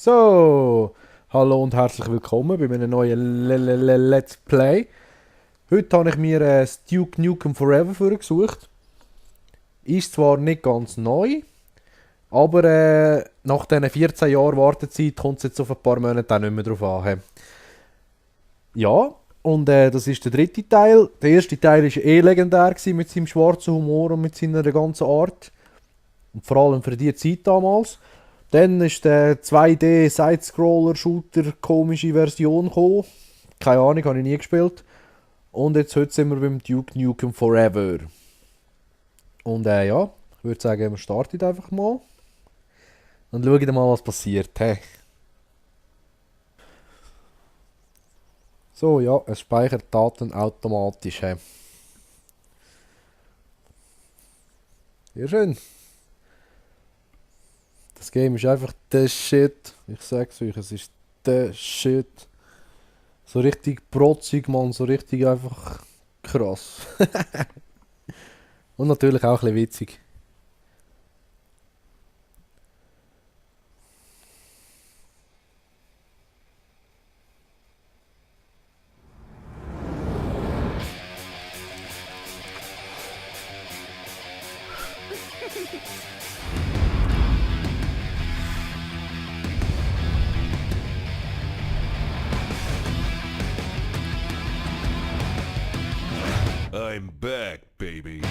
So, hallo und herzlich willkommen bei einem neuen Let's Play. Heute habe ich mir das Duke Nukem Forever vorgesucht. Ist zwar nicht ganz neu, aber nach diesen 14 Jahren Wartezeit kommt es jetzt auf ein paar Monate auch nicht mehr drauf an. Ja, und das ist der dritte Teil. Der erste Teil war eh legendär gewesen, mit seinem schwarzen Humor und mit seiner ganzen Art. Und vor allem für die Zeit damals. Dann ist der 2D Side-Scroller-Shooter komische Version gekommen. Keine Ahnung, habe ich nie gespielt. Und jetzt heute sind wir beim Duke Nukem Forever. Und ja, ich würde sagen, wir starten einfach mal. Und schauen mal, was passiert. Hey. So, ja, es speichert Daten automatisch. Hey. Sehr schön. Das Game ist einfach der Shit. Ich sag's euch, es ist der Shit. So richtig protzig, man, so richtig einfach krass. Und natürlich auch ein bisschen witzig. I'm back, baby.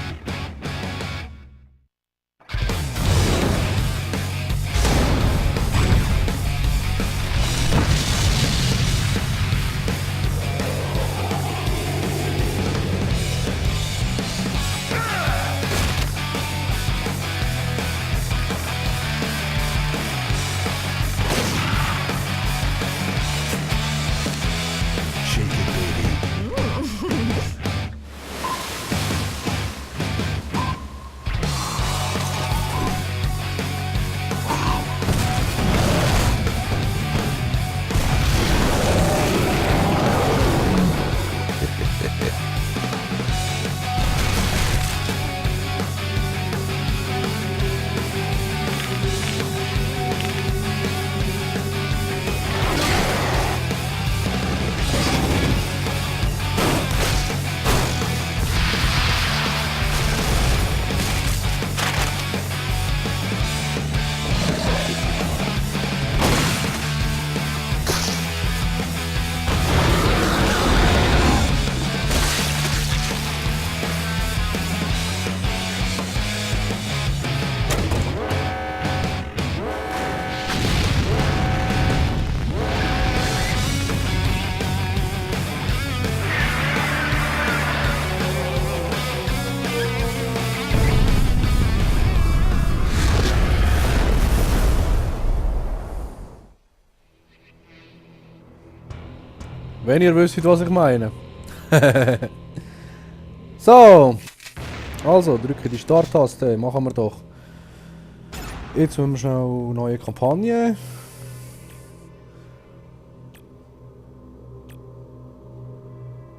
Shake it, baby. Wenn ihr wisst, was ich meine. So, also drücke die Start-Taste, machen wir doch. Jetzt müssen wir schnell neue Kampagne.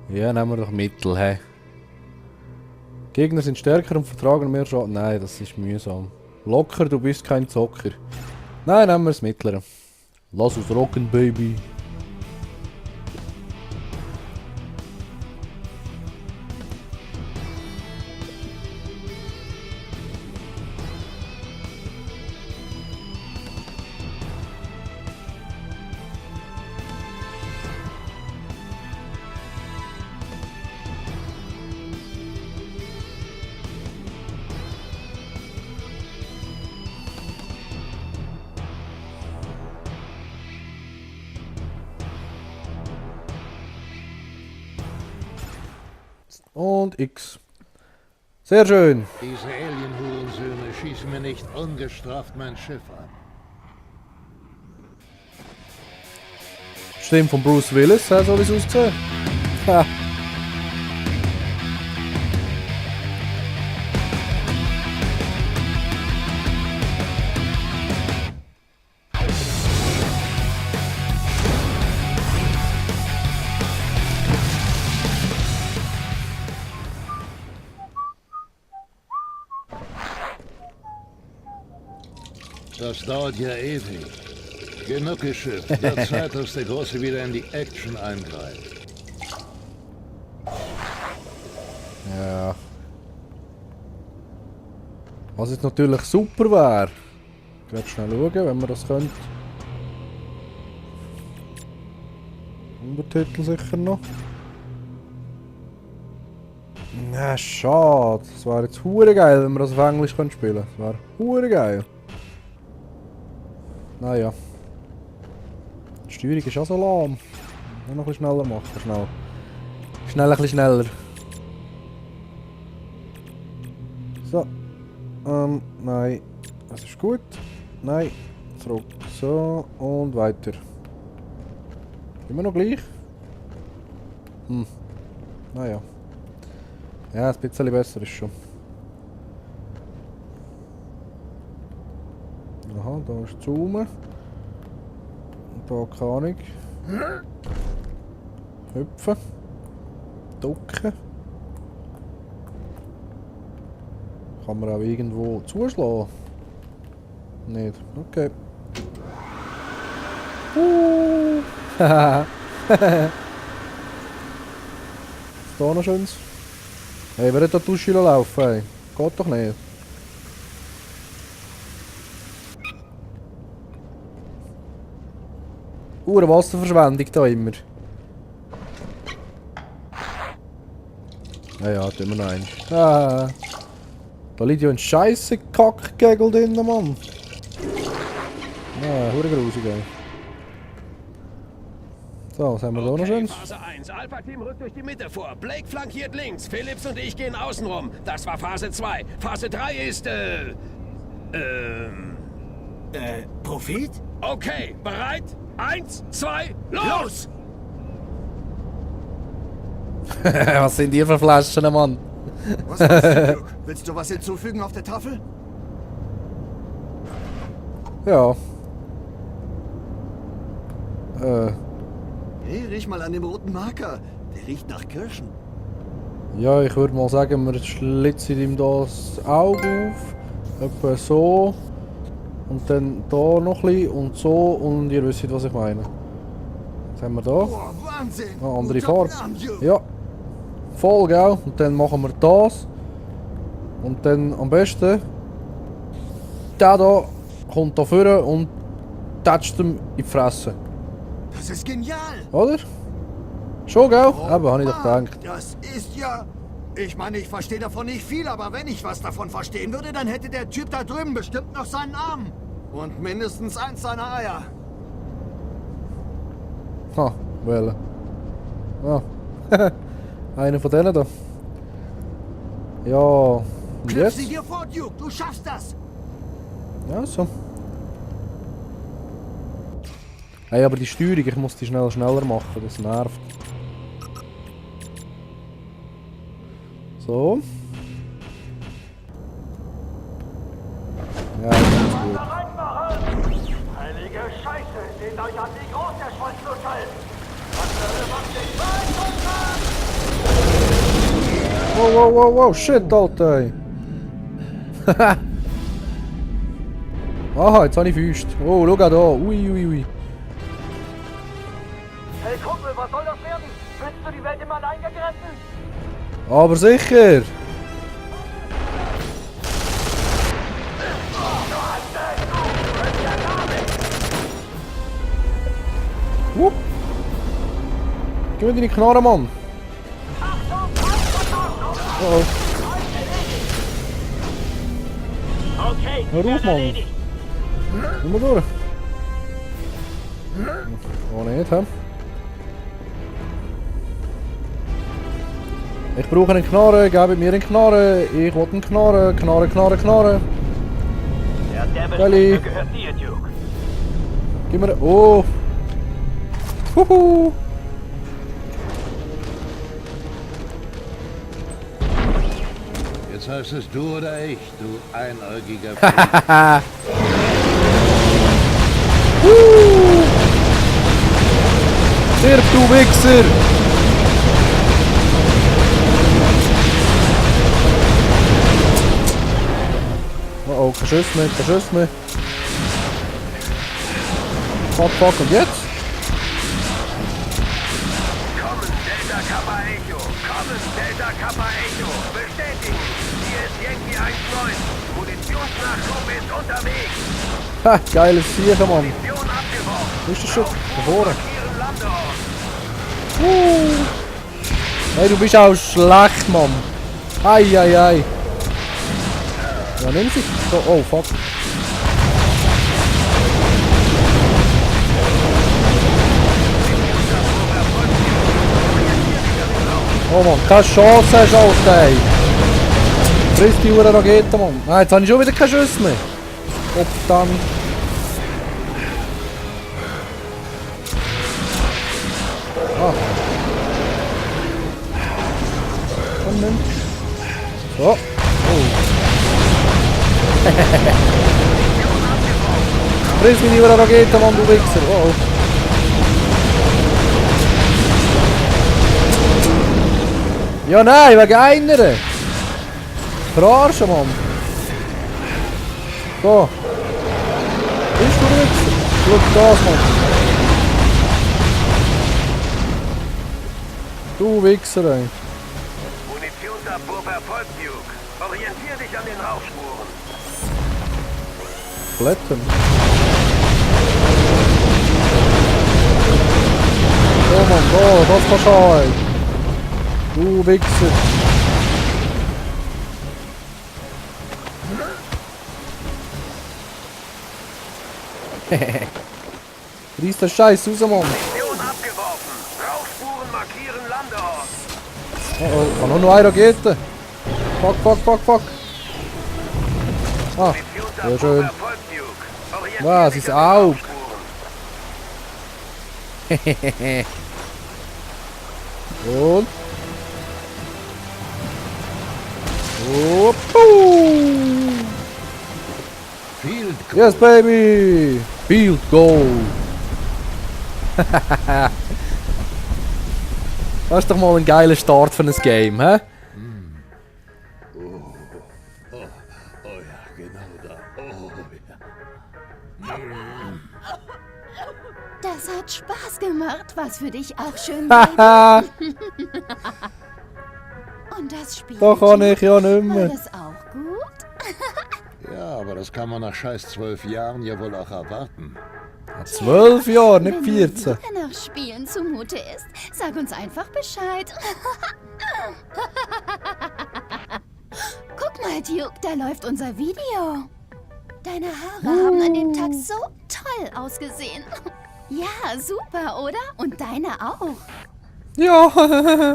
Ja, nehmen wir doch Mittel, hä? Gegner sind stärker und vertragen mehr Schaden. Nein, das ist mühsam. Locker, du bist kein Zocker. Nein, nehmen wir das Mittlere. Lass uns rocken, Baby. Und X. Sehr schön. Diese Alien-Hurensöhne schießen mir nicht ungestraft mein Schiff an. Stimmt von Bruce Willis, so wie es aussieht. Ha. Das dauert ja ewig. Genug geschifft. Wird Zeit, dass der Große wieder in die Action eingreift. Ja. Was jetzt natürlich super wäre. Ich werde schnell schauen, wenn wir das könnte. Untertitel sicher noch. Na, schade. Es wäre jetzt hure geil, wenn wir das auf Englisch spielen könnten. Das wäre hure geil. Naja. Die Steuerung ist auch so lahm. Noch ein bisschen schneller machen. Schnell. Schnell ein bisschen schneller. So. Nein. Das ist gut. Nein. Zurück. So. Und weiter. Immer noch gleich? Naja. Ja, ein bisschen besser ist schon. Aha, da ist Zoomen. Und da kann ich. Hüpfen. Ducken. Kann man auch irgendwo zuschlagen? Nicht. Okay. Haha. Ist da noch schönes? Hey, wer hat da die Dusche laufen? Hey? Geht doch nicht. Wasserverschwendung da immer. Ja, tun wir noch einen. Ah. Da liegt ja ein scheisse Kackgegel drin, Mann. Ja, hure grusig, ey. So, was haben wir da noch schönes? Phase 1. Alpha-Team rückt durch die Mitte vor. Blake flankiert links. Phillips und ich gehen außen rum. Das war Phase 2. Phase 3 ist, Prophet? Okay, bereit? 1, 2, los! Was sind ihr für Flaschen, Mann? Was meinst du, Duke? Willst du was hinzufügen auf der Tafel? Ja. Hey, riech mal an dem roten Marker. Der riecht nach Kirschen. Ja, ich würde mal sagen, wir schlitzen ihm das Auge auf. Etwa so. Und dann da noch ein bisschen und so. Und ihr wisst, was ich meine. Was haben wir da? Boah, Wahnsinn! Eine andere Guter Farbe. Plan, Duke. Ja. Voll, gell? Und dann machen wir das. Und dann am besten. Der da kommt da vorne und tätscht ihm in die Fresse. Das ist genial! Oder? Schon, gell? Oh, Eben, habe ich doch Mann, gedacht. Das ist ja... Ich meine, ich verstehe davon nicht viel, aber wenn ich was davon verstehen würde, dann hätte der Typ da drüben bestimmt noch seinen Arm. Und mindestens eins seiner Eier. Ha, wählen. Ah. Einer von denen da. Ja. Und Knüpf sie jetzt? dir vor, Duke, du schaffst das! Ja, so. Hey, aber die Steuerung, ich muss die schneller machen, das nervt. So. Ja, das ist gut. Heilige Scheiße, seht euch an, wie groß der Schwanzfluss ist! Was würde man Wow, shit, Alter, ey. Aha, jetzt habe ich Füße. Oh, schau da. Ui. Hey Kumpel, was soll das werden? Willst du die Welt im Alleingang retten? Aber sicher. Wupp. Gib mir deine Knarre, Mann. Oh, Okay, hör auf, Mann. Komm mal durch. Oh, nicht, hä? Ich brauche eine Knarre, gebt mir eine Knarre. Ich will eine Knarre. Knarre. Der Kelly. gehört dir, Duke. Gib mir... Oh. Huhu. Jetzt heißt es du oder ich, du einäugiger Stirb, du Wichser! Oh, kein Schuss mehr. Fuck, und jetzt? Kommen, Delta Kappa Echo. Kommen, Delta Kappa Echo. Bestätigen. Hier ist Yankee 1-9. Munitionsnachschub ist unterwegs. Ha, geiles Viech, Mann. Munition abgeworfen. Wo ist das schon? Da vorne. Markieren Landeort. Hey, du bist auch schlecht, Mann. Ei. Ja, nimm sie. So, oh, fuck. Oh Mann, keine Chance hast du, Alter, ey. Friss die Uhr Rakete, Mann. Nein, jetzt habe ich schon wieder keine Schuss mehr. Verdammt. Ah. Komm, nimm. So. Oh. Friss meine Uhr Rakete, Mann, du Wichser. Oh. Ja, nein, wegen einer. Verarschen, Mann. So. Bist du Wichser? Schau das, Mann. Du Wichser, ey. Munitionsabwurf erfolgt, Duke. Orientier dich an den Rauchspuren. Klettern. Oh Mann, oh, das kannst du haben. Du Wichser. Reiss den Scheiß raus, Mann. Munition abgeworfen. Rauchspuren markieren Landeort. Oh, kann nur noch eine Rakete. Fuck. Ah, sehr schön. Erfolgt, Duke. Orientier Was, dich ist an den Auge? Rauchspuren. Und. Oh, boom. Field Goal. Yes, baby! Field Goal! Das ist doch mal ein geiler Start für ein Game, hä? Oh ja, genau da. Oh ja. Das hat Spaß gemacht, was für dich auch schön war. Haha! Und das Spiel. Da kann ich ja nicht War mehr. das auch gut? Ja, aber das kann man nach scheiß 12 Jahren ja wohl auch erwarten. 12 Jahre, nicht Wenn 14. dir nach Spielen zumute ist, sag uns einfach Bescheid. Guck mal, Duke, da läuft unser Video. Deine Haare haben an dem Tag so toll ausgesehen. Ja, super, oder? Und deine auch. Ja!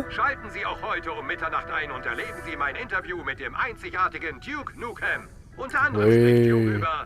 Schalten Sie auch heute um Mitternacht ein und erleben Sie mein Interview mit dem einzigartigen Duke Nukem. Unter anderem spricht Duke über...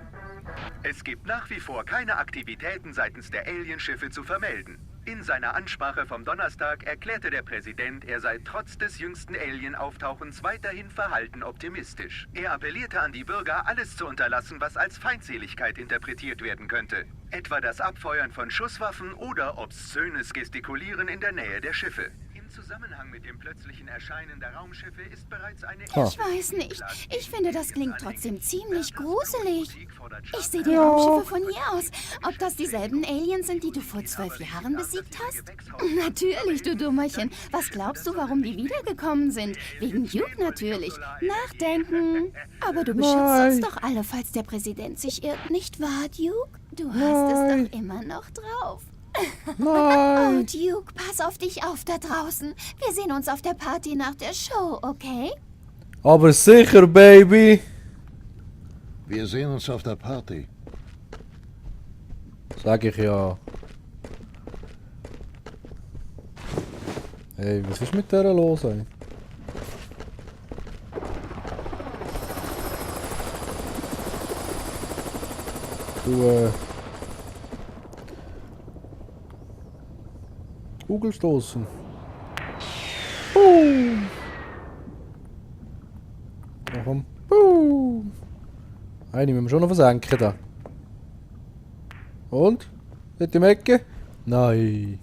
Es gibt nach wie vor keine Aktivitäten seitens der Alienschiffe zu vermelden. In seiner Ansprache vom Donnerstag erklärte der Präsident, er sei trotz des jüngsten Alien-Auftauchens weiterhin verhalten optimistisch. Er appellierte an die Bürger, alles zu unterlassen, was als Feindseligkeit interpretiert werden könnte. Etwa das Abfeuern von Schusswaffen oder obszönes Gestikulieren in der Nähe der Schiffe. Im Zusammenhang mit dem plötzlichen Erscheinen der Raumschiffe ist bereits eine... Ich weiß nicht. Ich finde, das klingt trotzdem ziemlich gruselig. Ich sehe die Raumschiffe von hier aus. Ob das dieselben Aliens sind, die du vor 12 Jahren besiegt hast? Natürlich, du Dummerchen. Was glaubst du, warum die wiedergekommen sind? Wegen Duke natürlich. Nachdenken. Aber du beschützt uns doch alle, falls der Präsident sich irrt, nicht wahr, Duke? Du hast es doch immer noch drauf. Oh, Duke, pass auf dich auf da draußen. Wir sehen uns auf der Party nach der Show, okay? Aber sicher, Baby! Wir sehen uns auf der Party. Sag ich ja. Hey, was ist mit der los, ey? Du, Kugelstoßen. Boom! Ja, komm. Boom! Eine müssen wir schon noch versenken da. Und? Nicht im Ecke? Nein.